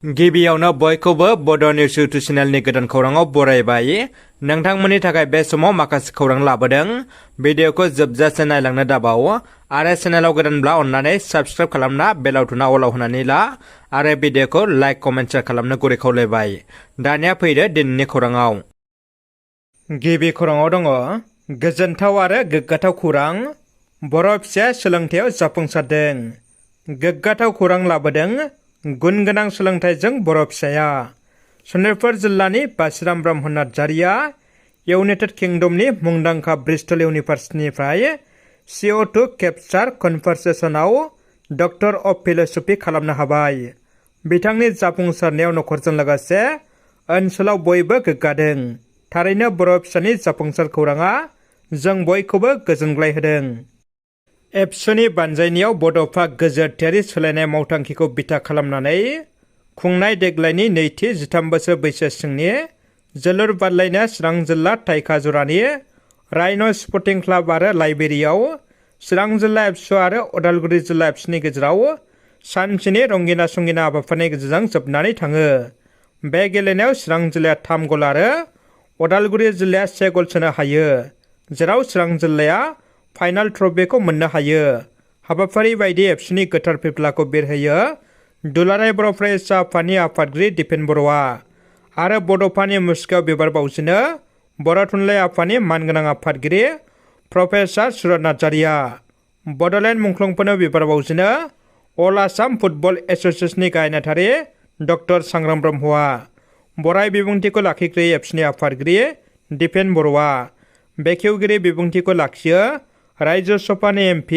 गिबियावनो बयखौबो बड' निउस इउटुब चेनेलनि गोदान खौराङाव बरायबाय। नोंथांमोननि थाखाय बे समाव माखासे खौरां लाबोदों। भिडिअखौ जोबजासे नायलांनो दाबाव आरो चेनेलाव गोदानब्ला अन्नानै साबस्क्राइब खालामना बेल आइकनआ अलाव होनानै ला आरो भिडिअखौ लाइक कमेन्ट शेयार खालामनो गुरै खावलायबाय। दानिया फैदो दिनैनि खौराङाव। गिबि खौराङाव दङ गोजोनथाव आरो गोग्गाथाव खौरां। बर' फिसाया सोलोंथायाव जाफुंसारदों। गोग्गाथाव खौरां लाबोदों गुन गोनां सोलोंथाइजों बर' फिसाया। सनितपुर जिल्लानि बासिराम ब्रह्म नार्जारिया इउनाइटेड किंडमनि मुंदांखा ब्रिस्टल इउनिभार्सिटिनिफ्राय CO2 केपचार कनभारसेसनाव डक्टर अफ फिल'सफि खालामनो हाबाय। बिथांनि जाफुंसारनायाव नखरजों लोगोसे ओनसोलाव बयबो गोग्गादों। थारैनो बर' फिसानि जाफुंसार खौराङा जों बयखौबो गोजोनग्लाय होदों। एबसुनि बानजायनायाव बड'फा गोजोरथायारि सोलायनाय मावथांखिखौ बिथा खालामनानै खुंनाय देग्लायनि नैथि 13 बोसोर बैसो सिंनि जोलुर बादायलायनाया चिरां जिल्ला थाइखाजुरानि राइन' स्पर्टिं क्लाब आरो लाइब्रेरियाव चिरां जिल्ला एबसु आरो उदालगुरि जिल्ला एबसुनि गेजेराव सानसेनि रंगिना संगिना हाबाफारिनि गेजेरजों जोबनानै थाङो। बे गेलेनायाव चिरां जिल्लाया 3 गल आरो उदालगुरि जिल्लाया 1 गल सोनो हायो, जेराव चिरां जिल्लाया फाइनाल ट्रफिखौ मोननो हायो। हाबाफारि बायदि एबसुनि गोथार फिरफिलाखौ बिरहोयो दुलाराय बर' फरायसा आफादनि आफादगिरि दिपेन बर'आ आरो बड'फानि मुसुखायाव बिबार बावजेनो बर' थुनलाइ आफादनि मानगोनां आफादगिरि प्रफेसार सुरत नार्जारिया। बड'लेण्ड मुंख्लंफोरनो बिबार बावजेनो अल आसाम फुटबल एस'सिएशननि गाहाय नेहाथारि डक्टर सांग्रां ब्रह्मआ। बराय बिबुंथिखौ लाखिग्रोयो एबसुनि आफादगिरि दिपेन बर'आ। बेखेवगिरि बिबुंथिखौ लाखियो रायजो सभानि MP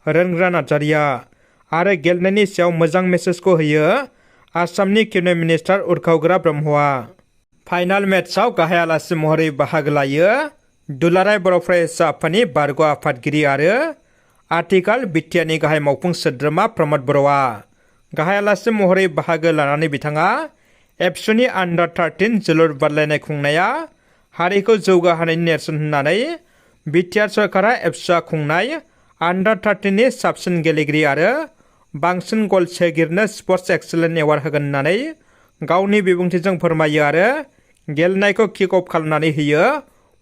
रोनग्रा नार्जारिया आरो गेलेनायनि सायाव मोजां मेसेजखौ होयो आसामनि केबिनेट मिनिस्टार उरखावग्रा ब्रह्मआ। फाइनाल मेचआव गाहाय आलासि महरै बाहागो लायो दुलाराय बर' फरायसा आफादनि बारग' आफादगिरि आरो आथिखाल बिटिआरनि गाहाय मावफुं सोद्रोमा प्रमद बर'आ। गाहाय आलासि महरै बाहागो लानानै बिथाङा एबसुनि आन्डार 13 जोलुर बादायलायनाय खुंनाया हारिखौ जौगाहोनायनि नेरसोन होननानै बिटिआर सरकारा एबसुआ खुंनाय आन्डार 13 नि साबसिन गेलेगिरि आरो बांसिन गल सोगिरिनो स्पर्ट्स एक्सेलेन्स एवार्ड होगोन होननानै गावनि बिबुंथिजों फोरमायो आरो गेलेनायखौ किक अफ खालामनानै होयो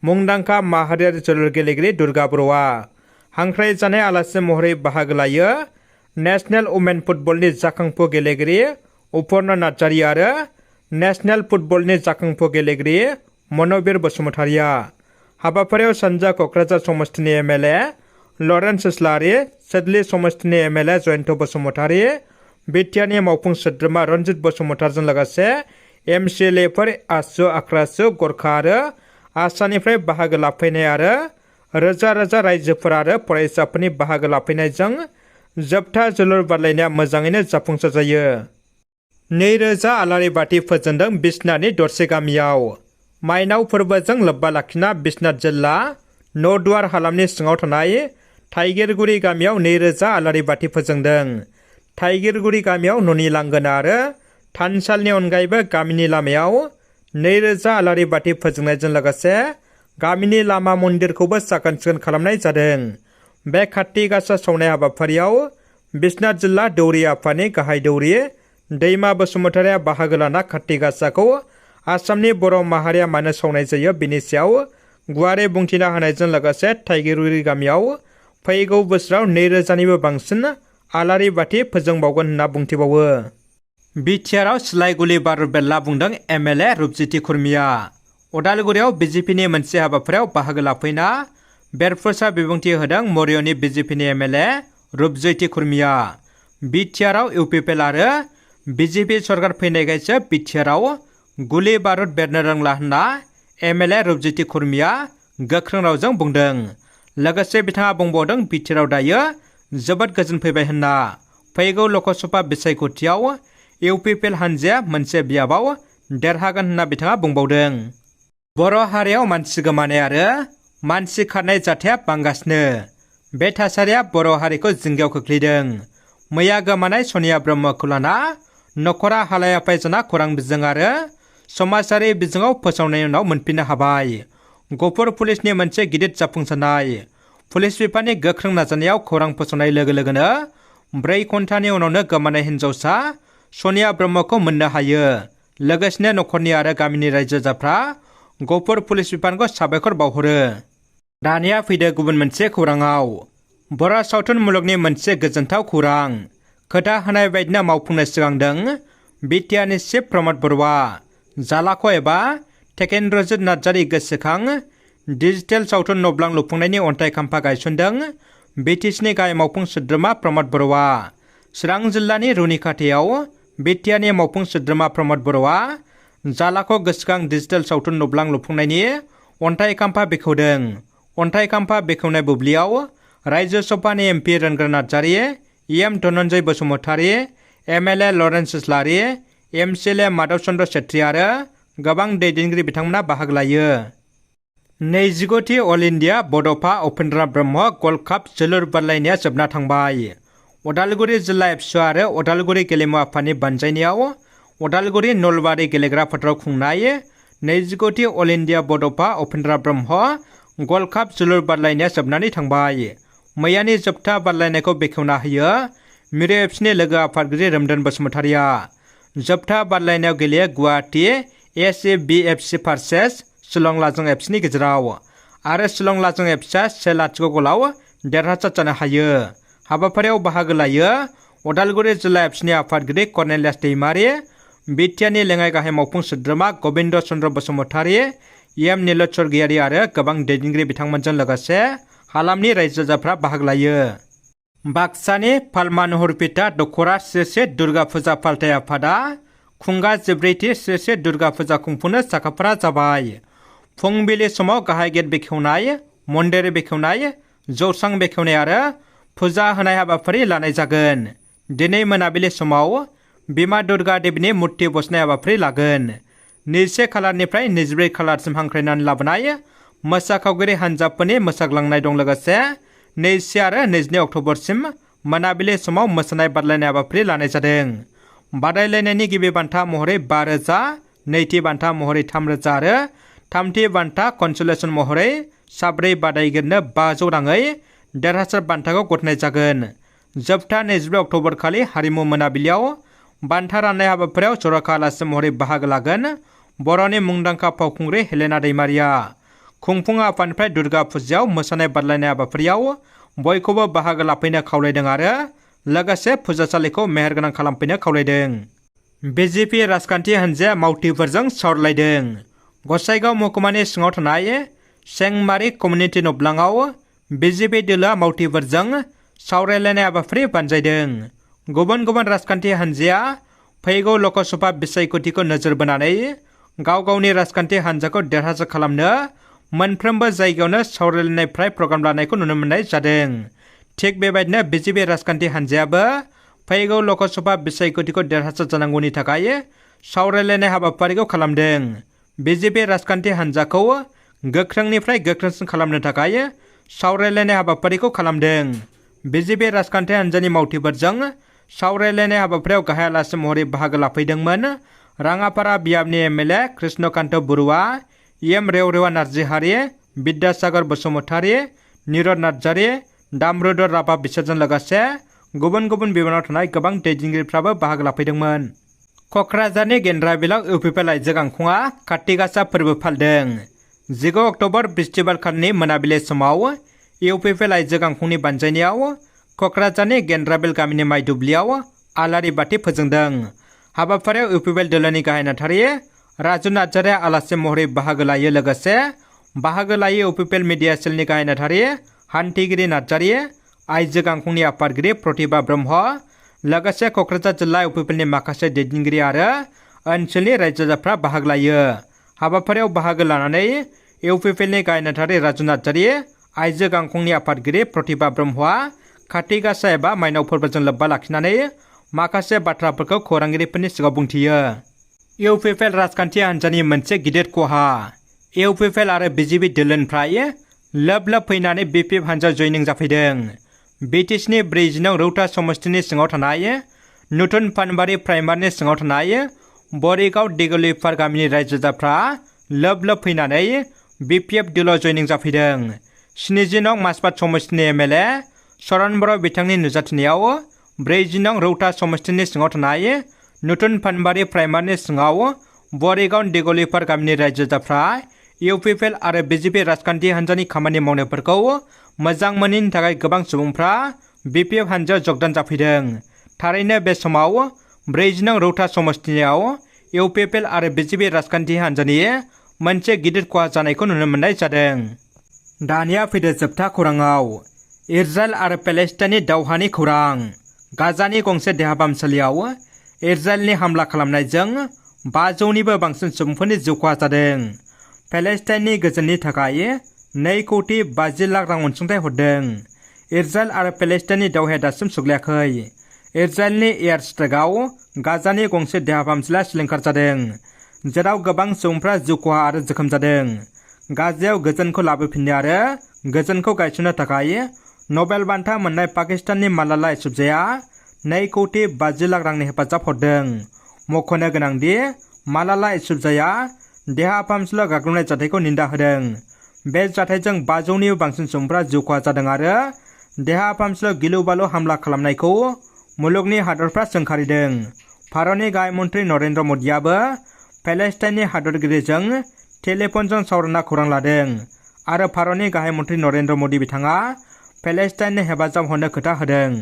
मुंदांखा माहारियारि जोलुर गेलेगिरि दुर्गा बर'आ। हांख्रायजानाय आलासि महरै बाहागो लायो नेशनेल वुमेन फुटबलनि जाखांफु गेलेगिरि उपर्ना नार्जारि आरो नेशनेल फुटबलनि जाखांफु गेलेगिरि मन'बिर बसुमतारिया। हाबाफारियाव सानजा क'क्राझार समस्तिनि MLA लरेन्स इस्लारि, सिडली समस्तिनि MLA जयन्त बसुमतारि, बिटिआरनि मावफुं सोद्रोमा रन्जित बसुमतारिजों लोगोसे MCLAफोर आसु आक्रासु गरखा आरो आसामनिफ्राय बाहागो लाफैनाय आरो रोजा रोजा रायजोफोर आरो फरायसाफोरनि बाहागो लाफैनायजों जोबथा जोलुर बादायलायनाया मोजाङैनो जाफुंसार जायो। 2000 आलारि बाथि फोजोंदों बिश्नाथनि दरसे गामियाव। माइनाव फोरबोजों लोब्बा लाखिना बिश्नाथ जिल्ला नौदुवार हालामनि सिङाव थानाय थाइगिरगुरि गामियाव 2000 आलारि बाथि फोजोंदों। थाइगिरगुरि गामियाव न'नि लांगोना आरो थानसालिनि अनगायैबो गामिनि लामायाव 2000 आलारि बाथि फोजोंनायजों लोगोसे गामिनि लामा मन्दिरखौबो साखोन सिखोन खालामनाय जादों। बे खाथि गासा सावनाय हाबाफारियाव बिश्नाथ जिल्ला दौरि आफादनि गाहाय दौरि दैमा बसुमतारिया बाहागो लाना खाथि गासाखौ आसामनि बर' माहारिया मानो सावनाय जायो बेनि सायाव गुवारै बुंथिना होनायजों लोगोसे थाइगिरगुरि गामियाव फैगौ बोसोराव 2000 निबो बांसिन आलारि बाथि फोजोंबावगोन होनना बुंथिबावो। बिटिआरआव सिलाइ गुलि बारुद बेरला बुंदों MLA रुपजिति खुरमिया। उदालगुरियाव BJPनि मोनसे हाबाफारियाव बाहागो लाफैना बेरफुसा बिबुंथि होदों मरियनि BJPनि MLA रुपजिति खुरमिया। बिटिआरआव UPPL आरो BJP सरकार फैनायखायसो बिटिआरआव गुलि बारुद बेरनो रोंला होनना MLA रुपजिति खुरमिया गोख्रों रावजों बुंदों। लोगोसे बिथाङा बुंबावदों बिटिआरआव दायो जोबोद गोजोन फैबाय होनना। फैगौ लकसभा बिसायख'थियाव UPPL हानजाया मोनसे बियाबाव देरहागोन होनना बिथाङा बुंबावदों। बर' हारियाव मानसि गोमानाय आरो मानसि खारनाय जाथाया बांगासिनो। बे थासारिया बर' हारिखौ जिंगायाव खोख्लैदों। मैया गोमानाय सनिया ब्रह्मखौ लाना नखरा हालाय हाफाय जाना खौरां बिजों आरो समाजारि बिजोङाव फोसावनायनि उनाव मोनफिननो हाबाय। गफुर पुलिसनि मोनसे गिदिर जाफुंसारनाय। पुलिस बिफाननि गोख्रों नाजानायाव खौरां फोसावनाय लोगो लोगोनो 4 घन्टानि उनावनो गोमानाय हिन्जावसा सनिया ब्रह्मखौ मोननो हायो। लोगोसेनो नखरनि आरो गामिनि रायजो राजाफ्रा गहपुर पुलिस बिफानखौ साबायखर बावहरो। दानिया फैदो गुबुन मोनसे खौराङाव। बर' सावथुन मुलुगनि मोनसे गोजोनथाव खौरां। खोथा होनाय बायदिनो मावफुंनो सिगांदों बिटिआरनि चिफ प्रमद बर'आ। जालाख' एबा टेकेन्द्रजित नार्जारि गोसोखां डिजिटेल सावथुन नब्लां लुफुंनायनि अन्थाइ खाम्फा गायसनदों बिटिसिनि गाहाय मावफुं सोद्रोमा प्रमद बर'आ। चिरां जिल्लानि रुनिखाथायाव बिटिआरनि मावफुं सोद्रोमा प्रमद बर'आ जालाख' गोसोखां डिजिटेल सावथुन नब्लां लुफुंनायनि अन्थाइ खाम्फा बेखेवदों। अन्थाइ खाम्फा बेखेवनाय बुब्लियाव रायजो सभानि MP Rwngwra Narzary, EM Dhananjay Basumatary, MLA Lawrence Islary, MCLA Madhab Chandra Chhetri आरो गोबां दैदेनगिरि बिथांमोना बाहागो लायो। 29थि all India Bodofa Upendranath Brahma gold cup जोलुर बादायलायनाया जोबना थांबाय। उदालगुरि जिल्ला एबसु आरो उदालगुरि गेलेमु आफादनि बानजायनायाव उदालगुरि नलबारि गेलेग्रा फोथाराव खुंनाय 29थि all India Bodofa Upendranath Brahma gold cup जोलुर बादायलायनाया जोबनानै थांबाय। मैयानि जोबथा बादायलायनायखौ बेखेवना होयो मिरु एफसिनि लोगो आफादगिरि रोमदोन बसुमतारीया। जोबथा बादायलायनायाव गेलेयो गुवाहाटी एसएबिएफसि भार्सेस शिलं लाजों एफसिनि गेजेराव आरो शिलं लाजों एफसिआ 1-0 गलाव देरहासार जानो हायो। हाबाफारियाव बाहागो लायो उदालगुरि जिल्ला एफसिनि आफादगिरि कर्नेलियास दैमारि, बिटिआरनि लेङाइ गाहाय मावफुं सोद्रोमा गबिन्द चन्द्र बसुमतारी, इएम नीलज स्वर्गियारि आरो गोबां दैदेनगिरि बिथांमोनजों लोगोसे हालामनि रायजो राजाफ्रा बाहागो लायो। बाक्सानि फालमानहुरपिटा दख'रा श्री श्री दुर्गा फुजा फालिथाय आफादा खुंगा 14थि श्री श्री दुर्गा फुजा खुंफुंनो साखाफारा जाबाय। फुंबिलि समाव गाहाय गेट बेखेवनाय, मन्दिर बेखेवनाय, जौसां बेखेवनाय आरो फुजा होनाय हाबाफारि लानाय जागोन। दिनै मोनाबिलि समाव बिमा दुर्गा देवीनि मुर्ति बसनाय हाबाफारि लागोन। 21 खालारनिफ्राय 24 खालारसिम हांख्रायनानै लाबोनाय मोसाखावगिरि हान्जाफोरनि मोसाग्लांनाय दं। लोगोसे 21 आरो 22 अक्ट'बरसिम मोनाबिलि समाव मोसानाय बादायलायनाय हाबाफारि लानाय जादों। बादायलायनायनि गिबि बान्था महरै 5,000, नैथि बान्था महरै 3,000 आरो थामथि बान्था कनसलेसन महरै साब्रै बादायगिरिनो 500 राङै देरहासार बान्थाखौ गथायनाय जागोन। जोबथा 24 अक्ट'बर खालि हारिमु मोनाबिलियाव बान्था राननाय हाबाफारियाव जर'खा आलासि महरै बाहागो लागोन बर'नि मुंदांखा फावखुंग्रि हेलेना दैमारिया। खुंफुं आफादनिफ्राय दुर्गा फुजायाव मोसानाय बादायलायनाय हाबाफारियाव बयखौबो बाहागो लाफैनो खावलायदों आरो लोगोसे फुजासालिखौ मेहेरगोनां खालामफैनो खावलायदों। बिजेपि राजखान्थि हान्जाया मावथिफोरजों सावरायलायदों। गसाइगाव महकुमानि सिङाव थानाय सेंमारि कमिउनिटि नब्लाङाव बिजेपि दोलोआ मावथिफोरजों सावरायलायनाय हाबाफारि बानजायदों। गुबुन गुबुन राजखान्थि हान्जाया फैगौ लकसभा बिसायख'थिखौ नोजोर बोनानै गाव गावनि राजखान्थि हान्जाखौ देरहासार खालामनो मोनफ्रोमबो जायगायावनो सावरायलायनाय फ्राय प्रग्राम लानायखौ नुनो मोननाय जादों। थिग बेबायदिनो बिजेपि राजखान्थि हान्जायाबो फैगौ लकसभा बिसायख'थिखौ देरहासार जानांगौनि थाखाय सावरायलायनाय हाबाफारिखौ खालामदों। बिजेपि राजखान्थि हान्जाखौ गोख्रोंनिफ्राय गोख्रोंसिन खालामनो थाखाय सावरायलायनाय हाबाफारिखौ खालामदों। बिजेपि राजखान्थि हान्जानि मावथिफोरजों सावरायलायनाय हाबाफारियाव गाहाय आलासि महरै बाहागो लाफैदोंमोन राङापारा बियाबनि एमएलए कृष्णकान्त बरुवा, इएम रेवरेवा नार्जिहारि, बिद्यासागर बसुमतारी, निरद नार्जारि, दामरुधर राभा बिसोरजों लोगोसे गुबुन गुबुन बिबानाव थानाय गोबां दैदेनगिरिफ्राबो बाहागो लाफैदोंमोन। क'क्राझारनि गेन्द्राबिलाव इउपिपिएल आइजो गांखंआ काति गासा फोरबो फालिदों। 19 अक्ट'बर बृहस्पतिबारखालिनि मोनाबिलि समाव इउपिपिएल आइजो गांखंनि बानजायनायाव क'क्राझारनि गेन्द्राबिल गामिनि माइ दुब्लियाव आलारि बाथि फोजोंदों। हाबाफारियाव इउपिपिएल दोलोनि गाहाय नेहाथारि राजु नार्जारिया आलासि महरै बाहागो लायो। लोगोसे बाहागो लायो इउपिपिएल मिडिया सेलनि गाहाय नेहाथारि हान्थिगिरि नार्जारि, आइजो गांखंनि आफादगिरि प्रतिभा ब्रह्म, लोगोसे क'क्राझार जिल्ला इउपिपिएलनि माखासे दैदेनगिरि आरो ओनसोलनि रायजो राजाफ्रा बाहागो लायो। हाबाफारियाव बाहागो लानानै इउपिपिएलनि गाहाय नेहाथारि राजु नार्जारि, आइजो गांखंनि आफादगिरि प्रतिभा ब्रह्मआ काति गासा एबा माइनाव फोरबोजों लोब्बा लाखिनानै माखासे बाथ्राफोरखौ खौरांगिरिफोरनि सिगाङाव बुंथियो। इउपिपिएल राजखान्थि हान्जानि मोनसे गिदिर खहा। इउपिपिएल आरो बिजेपि दोलोनिफ्राय लोब लोब फैनानै बिपिएफ हान्जा जयनिं जाफैदों। बिटिसिनि 40 रौता समस्तिनि सिङाव थानाय नुथुन पानबारि प्राइमारिनि सिङाव थानाय बरिगाव दिगलिपार गामिनि रायजो राजाफ्रा लोब लोब फैनानै बिपिएफ दोलोआव जयनिं जाफैदों। 70 नं मासबाद समस्तिनि एमएलए सरन बर' बिथांनि नुजाथिनायाव 40 नं रौता समस्तिनि सिङाव थानाय नतुन फानबारि प्राइमारनि सिङाव बरिगाव दिगलिपार गामिनि रायजोजाफ्रा इउपिपिएल आरो बिजेपि राजखान्थि हान्जानि खामानि मावनायफोरखौ मोजां मोनैनि थाखाय गोबां सुबुंफ्रा बिपिएफ हान्जायाव जगदान जाफैदों। थारैनो बे समाव 40 नं रौता समस्तियाव इउपिपिएल आरो बिजेपि राजखान्थि हान्जानि मोनसे गिदिर खहा जानायखौ नुनो मोननाय जादों। दानिया फैदो जोबथा खौराङाव इजराइल आरो पेलेस्टाइननि दावहानि खौरां। गाजानि गंसे देहा फाहामसालियाव इजराइलनि हामला खालामनायजों 500निबो बांसिन सुबुंफोरनि जिउ खहा जादों। पेलेस्टाइननि गोजोननि थाखाय 2,50,00,000 रां अनसुंथाइ हरदों। इजराइल आरो पेलेस्टाइननि दावहाया दासिम सुग्लायाखै। इजराइलनि एयार स्ट्राइकआव गाजानि गंसे देहा फाहामसालिया सिलिंखार जादों, जेराव गोबां सुबुंफ्रा जिउ खहा आरो जोखोम जादों। गाजायाव गोजोनखौ लाबोफिननो आरो गोजोनखौ गायसननो थाखाय नबेल बान्था मोननाय पाकिस्ताननि मालाला युसुफजाईआ 2,50,00,000 रांनि हेफाजाब हरदों। मख'नो गोनांदि मालाला युसुफजाईआ देहा फाहामसालियाव गाग्लोबनाय जाथायखौ निन्दा होदों। बे जाथायजों 500निबो बांसिन सुबुंफ्रा जिउ खहा जादों आरो देहा फाहामसालियाव गिलु-बालु हामला खालामनायखौ मुलुगनि हादरफ्रा सोंखारिदों। भारतनि गाहाय मन्त्रि नरेन्द्र मदियाबो पेलेस्टाइननि हादरगिरिजों टेलिफनजों सावरायना खौरां लादों आरो भारतनि गाहाय मन्त्रि नरेन्द्र मदि बिथाङा पेलेस्टाइननो हेफाजाब होनो खोथा होदों।